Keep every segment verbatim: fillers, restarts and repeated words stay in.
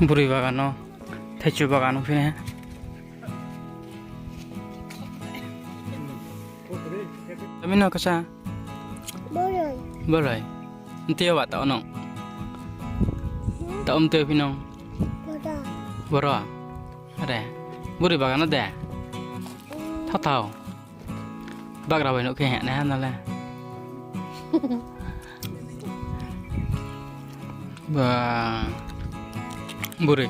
Broi bagan no, thaichu bagan no phi nai. Tami no kasa? Boroi. Boroi. Nte wa tao no. Tao mte phi no. Boro. Boro. Are. Broi bagan no de. Thao thao. Bagra bai nuh khe heh nai ha no le. Ba. Broi.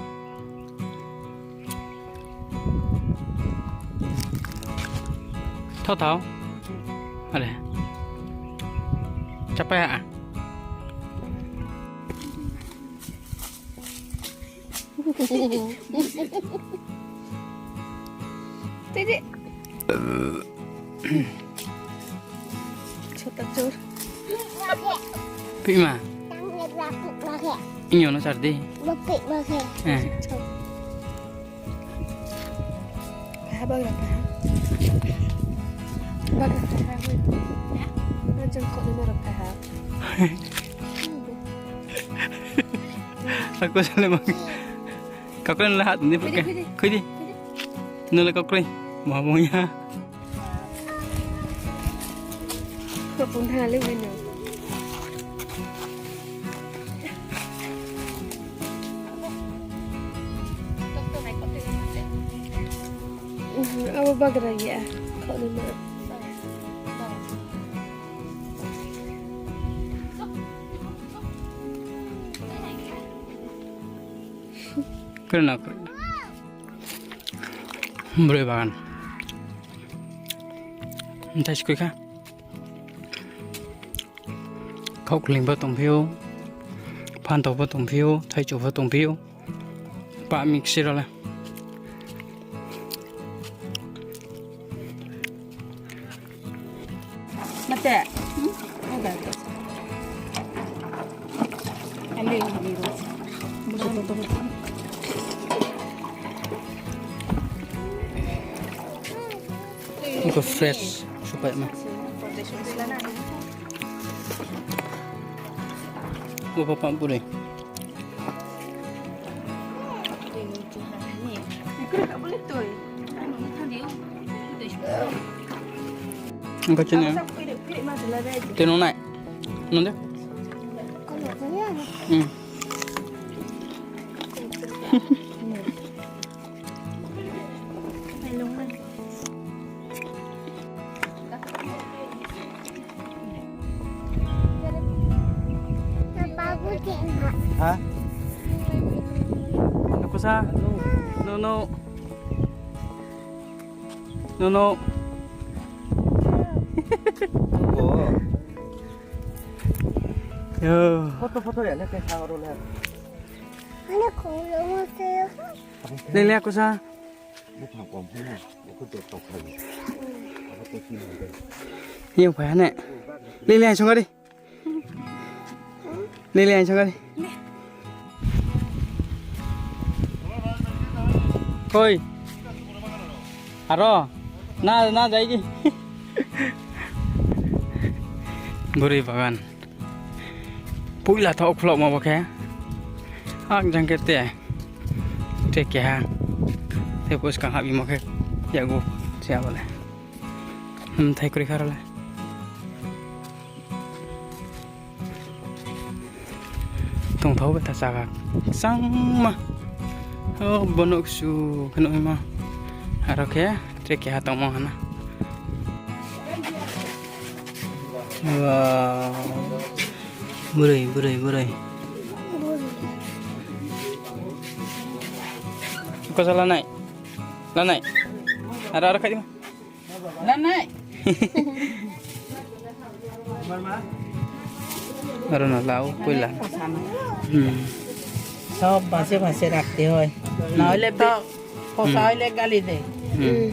Thao thao. Are. Chapai ha. Tidi. Chota chor. Pima. Inyo no char di. Eh. Paha bagra paha. Bagra paha. Hah? Jang kok ni norok paha. Aku sale mang. Kakroi no le hat ni. Khui di, pake. Khui di, khui di. Khui di. No le kakroi. Maha mong ya. Kok pun ha le wino. Abo bagra ya, khaoh ni ma. Kena, broi bagan. Ntai skui kha. Khaohkling pho tongphi ou, phanthao pho tongphi ou, thaichu pho tongphi ou. Pa mix rao le. Mate. Iko fresh, supai ma. Upa pam puri. Engkau chini. Teno nai. Nonde? Hmm. Ha? Aku sa? No, no. No, no. Oh. Yo. Photo, photo ya, le, le, aku sa. Yang phai ha ne. Lili, ang songari. Lili, ang songari. Koi. Aro. Na, na, jai di. Broi bagan. Poila thaoh khulao ma bo khe. Ak jang khe te. Te keha. Te pho skang hahbimo khe. Yagu se abo le. Hmm, thai kroi kha ro le. Tongthao betha zaga. Kchangma. O, bo nouh ksu khe nuhmo. Aro khe, tre keha tongmo hana. Wow. Broi, broi, broi. Kosa lanai. Lanai. Aro, aro khai di ma. Lanai. Aro no lao, poila. Hmm. সব বাছে বাছে রাখতে হয়, না হলে তো পোষা হইলে গালি দেয়। Hmm.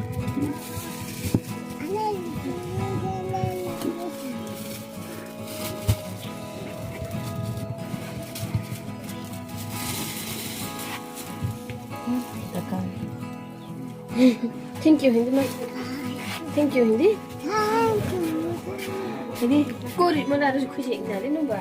Thank you, Hindi ma. Thank you, Hindi. Hindi. Kori mana harus khusi dari numba.